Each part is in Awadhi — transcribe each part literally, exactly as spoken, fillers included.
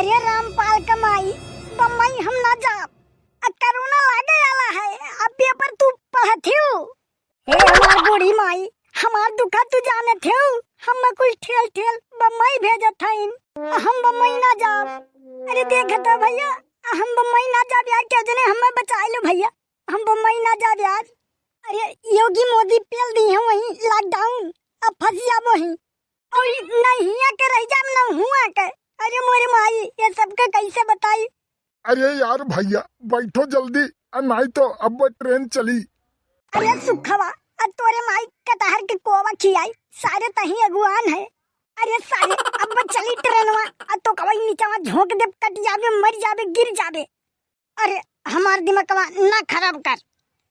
हे रामपाल का माई, बम्बई हम ना जाब। आ कोरोना लागे वाला है, अब पेपर तू पढ़त हियो। हे हमार बूढ़ी माई, हमार दुखा तू जानत हियो, हम कुल ठेल ठेल बम्बई भेजत हईन। हम बम्बई ना जाब। अरे देखत हो भैया, हम बम्बई ना जाब यार, केहू जने हमें बचाइ लो भैया, हम बम्बई ना जाब यार। अरे योगी मोदी पेल दी है वहीं lockdown, अब फंस जाबो ही। और नहीं हिया के रह जाब, ना हुआ के। अरे मोरे माई, ये सबके कैसे बताई? अरे यार भैया, बैठो जल्दी, आ नाई तो अब ट्रेन चली। अरे सुखवा, आ तोरे माई कटहर के कोवा खियाई, सारे तही अगुआन है। अरे सारे, अब चली ट्रेनवा, आ तो कवई नीचवा झोंक दे, कट जाबे, मर जाबे, गिर जाबे। अरे हमार दिमागवा ना खराब कर।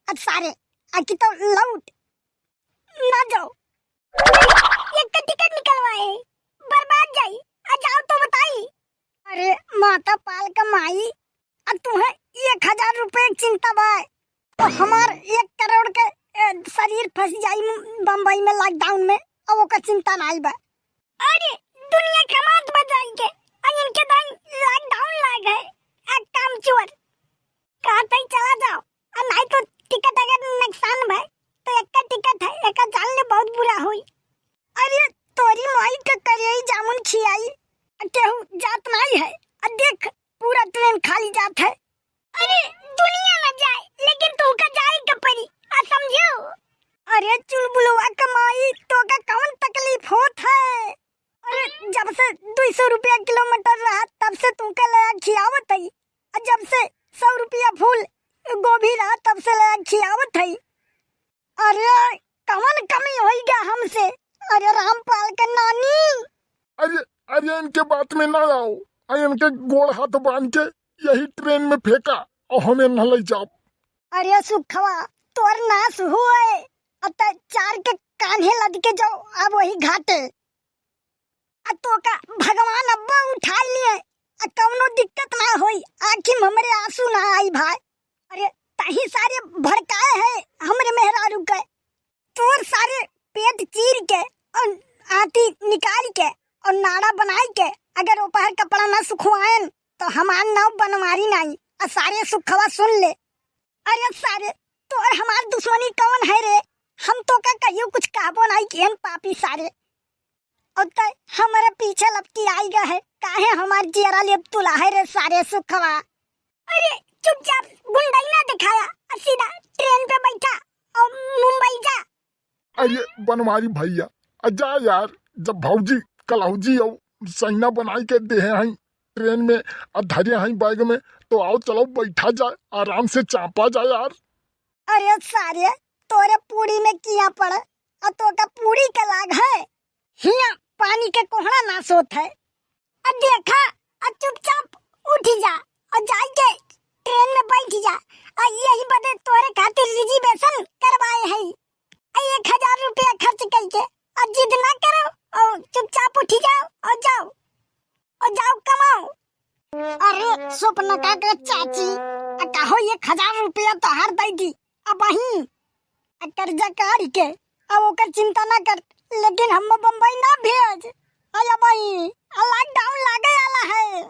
अब सारे, आ की तो लौट ना जाओ। अरे, एक टिकट निकलवाए, बर्बाद जाई। आ जाओ तो बताई। अरे माता पाल का माई, आ तुम्हें एक हजार रुपए की चिंता बा, तो हमार एक करोड़ के, ए, शरीर फंस जाई बम्बई में lockdown में, अब ओकर चिंता नाई बा। अरे दुनिया कमात बा जाई के, आ इनके दाई lockdown लाग है, आ काम चोर। कहत ही चला जाओ, आ नाई तो टिकट अगर नुकसान भय तो एक टिकट है, एक जान ले बहुत बुरा होई। अरे तोरी माई के करियई जामुन खियाई, आ केहू जात नाई है, आ देख पूरा ट्रेन खाली जात है। अरे दुनिया न जाए लेकिन तोहका जाए के पड़ी, आ समझो। अरे चुलबुलवा के माई, तोका कौन तकलीफ होत है? अरे जब से दो सौ रुपया किलोमीटर रहा तब से तुमके ले खियावत हई, आ जब से सौ रुपया फूल गोभी रहा तब से ले खियावत हई। अरे कवन कमी होई गया हमसे? अरे रामपाल के नानी। अरे, अरे इनके बात में ना आओ, आ इनके गोड़ हाथ बांध के यही ट्रेन में फेंका और हमें न ले जाओ। अरे सुखवा, तोर नाश हुए, अत चार के कान्हे लद के जाओ अब वही घाटे। आ तोका भगवान अब्बा उठा लिए, आ कौनो दिक्कत ना होई, आँखी में हमरे आंसू ना आई भाई। अरे तही सारे भड़काए है हमरे मेहरारू के। तोर सारे पेट चीर के और आंटी निकाल के और नाड़ा बनाई के, अगर ओपहर कपड़ा ना सुखवाएन तो हमार नाव बनवारी नाई। आ सारे सुखवा सुन ले। अरे सारे, तोर हमार दुश्मनी कौन है रे? हम तोका कहियो कुछ कहबो नाई किहन पापी सारे। और तय हमरे पीछे लपटी आई गए है, काहे हमार जियरा लेब तुला है रे सारे सुखवा? अरे चुपचाप गुंडई ना दिखाया, और सीधा ट्रेन पे बैठा और मुंबई जा। अरे बनवारी भैया, आ जा यार, जब भौजी कलौजी और सैना बनाई के देहे हैं ट्रेन में, आ धरे हैं बैग में, तो आओ चलो बैठा जाए, आराम से चापा जाए यार। अरे सारे, तोरे पूड़ी में किया पड़े, और तोका पूड़ी के लाग है, हिया पानी के कोहड़ा ना सोत है। अब देखा, अब चुपचाप उठ जा और जाई के ट्रेन में बैठ जा। आ यही बदे तोरे खातिर रिजर्वेशन करवाए है। आ एक हजार रुपया खर्च करके, और जिद ना करो, और चुपचाप उठ जाओ और जाओ, और जाओ कमाओ। अरे सुपनका के चाची, आ कहो एक हजार रुपया तोहार दे दी, अब वहीं आ कर्जा काढ़ के, अब ओकर चिंता ना कर, लेकिन हम बम्बई ना भेज। आया भाई, आ lockdown लागे वाला है।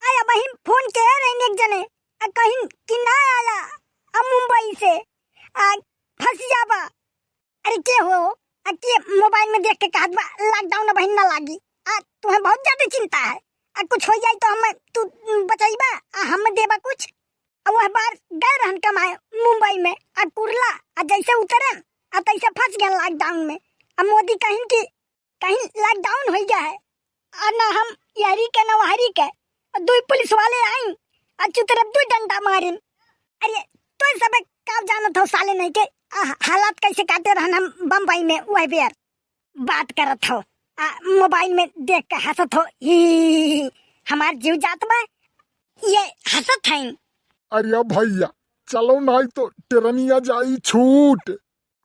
आया भाई, फोन के रही एक जने, आ कहीं कि ना आया, आ मुंबई से, आ फंस जाबा। अरे के हो, आ के मोबाइल में देख के कहत बा lockdown भाई ना लागी। आ तुम्हें बहुत ज्यादा चिंता है, आ कुछ हो जाए तो हम तू बचाईबा, आ हम देबा कुछ। अब वह बार गए रहन कमाए मुंबई में, आ कुरला, आ जैसे उतरन, आ तैसे फंस गए lockdown में। आ मोदी कहिन कि कहीं lockdown हो गया है, आ ना हम यहरी के ना वहरी के, आ दुई पुलिस वाले आइन, आ चुतरफ दुई डंडा मारिन। अरे तो सब का जानत हो साले नहीं के, आ हालात कैसे काटे रहन हम बम्बई में वह बेर। बात करत हो, आ मोबाइल में देख के हंसत हो, ही, ही, ही, ही, हमार जीव जात बा, ये हंसत हैं। अरे भैया, चलो नाई तो ट्रेनिया जाई छूट।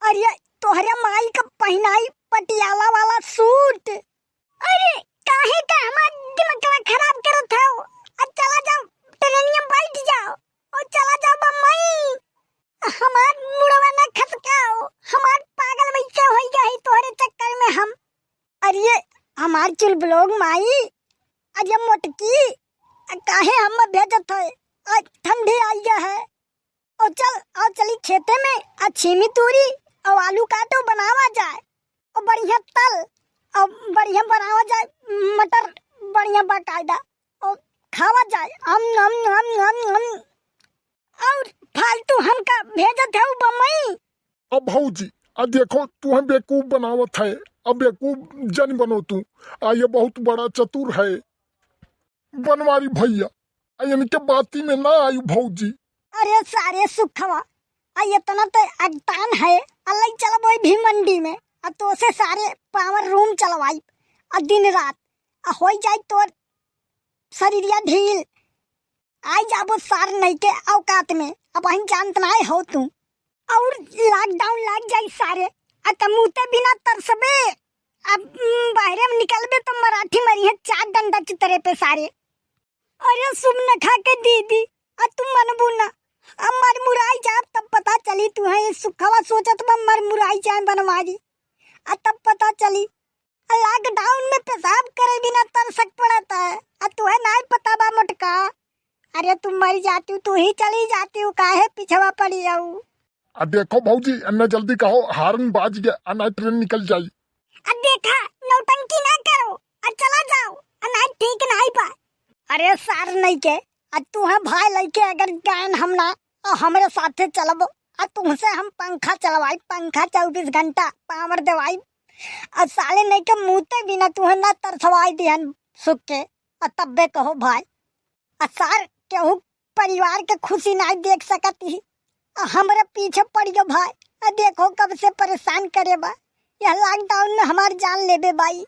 अरे तोहरे माई का पहिनाई पटियाला वाला सूट। अरे काहे का हमार दिमागवा खराब करत हो? अब चला जाओ, ट्रेनिया बैठ जाओ और चला जाओ बम्बई। हमार मुड़वा ना खसकाओ, हमार पागल वैसे होई गई तोहरे चक्कर में हम। अरे हमार चुलबुलोग माई, अरे मोटकी, काहे हम भेजत है? आज ठंडी आई है। और चल, और चली खेते में, आ छीमी तूरी, और आलू काटो, बनावा जाए। और बढ़िया तल, और बढ़िया बनावा जाए, मटर बढ़िया बाकायदा, और खावा जाए। अम, अम, अम, अम, अम। और फालतू हमका भेजत है बम्बई। अब भौजी, आ देखो, तुहे बेवकूफ बनावत है। अब बेवकूफ जन बनो तू। आ ये बहुत बड़ा चतुर है बनवारी भैया। आ इनके बाती में ना आयु भौजी। अरे सारे सुखवा, आ इतना तो अगतान है, आ लई चलबो भी मंडी में, आ तो से सारे पावर रूम चलवाई, आ दिन रात, आ होई जाई तोर शरीरिया ढील। आई जाबो सार नहीं के औकात में, अब हम जानत नाय हो तू। और लॉकडाउन लाग जाई सारे, आ त मुते बिना तरसबे। अब, उम, बाहरे में निकलबे तो मराठी मरी है चार डंडा चितरे पे सारे। अरे सुमनखा के दीदी, आ तू मनबू ना, अब मर मुराई जाब तब पता चली तू है सुखवा सोचत बा मर मुराई जाए बनवारी, आ तब पता चली। आ लॉकडाउन में पेशाब करे बिना तरसक पड़त है, आ तुहे नाय पता बा मोटका। अरे तू मर जाती, तू ही चली जाती, काहे पिछवा पड़ी आऊ? आ देखो भौजी, एन्ने जल्दी कहो, हारन बाज गया, आ नाय ट्रेन निकल जाई। आ देखा, नौटंकी ना करो, आ चला जाओ, आ नाय ठीक नाय बा। अरे सार नहीं के, आ तू है भाई लइके अगर गायन हम ना, आ हमरे साथे चलबो, आ तुमसे हम पंखा चलवाई, पंखा चउबीस घंटा पावर देवाई। आ साले नहीं के मुते बिना तुहे ना तरसवाई दिहन सुख के। आ तब्बे कहो भाई, आ सार केहू परिवार के खुशी नाई देख सकत ही, आ हमरे पीछे पड़ गयो भाई। आ देखो कब से परेशान करे बा, यह लॉकडाउन में हमार जान लेबे बाई।